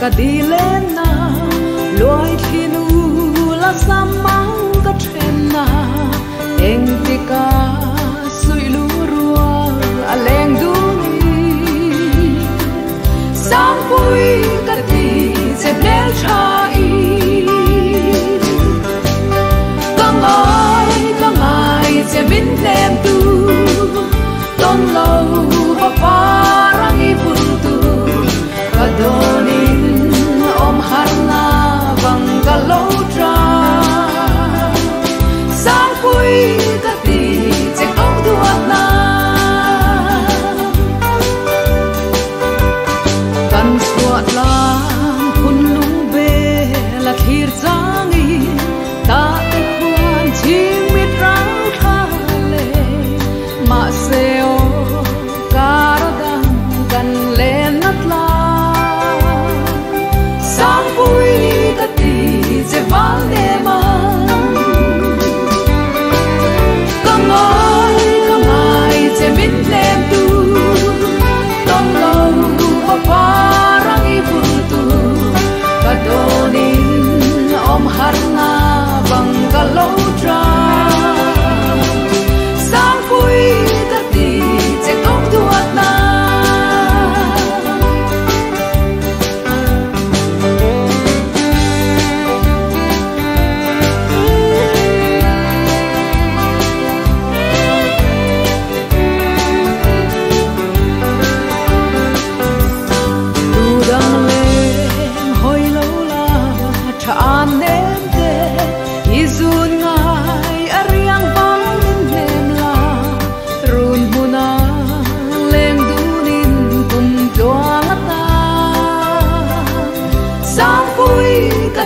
Ka dilen na loi thinu la samang ka then na eng tika sui lu rua a leng du ni sang pui ka ti che bel tha i ka ngai che min lem tu ton lo va parang i vun tu ka donin om har na vang ka lo tra sang pui ka ti che kong duat na kan chuat lang phun lung be la thir changi ta te khuan ching mit rau tha le ma se o karadang kan len nat la sang pui ka ti che val ne ma ka ngai che min lem tu ton lo va parang i vun tu ka donin om har na bang ka lo tra sang pui ka ti che kong duat na. Tu dang leng hoi lo la tha an nem te izun ngai ariang valin nem la run huna leng dunin kum tluang ta sang pui ka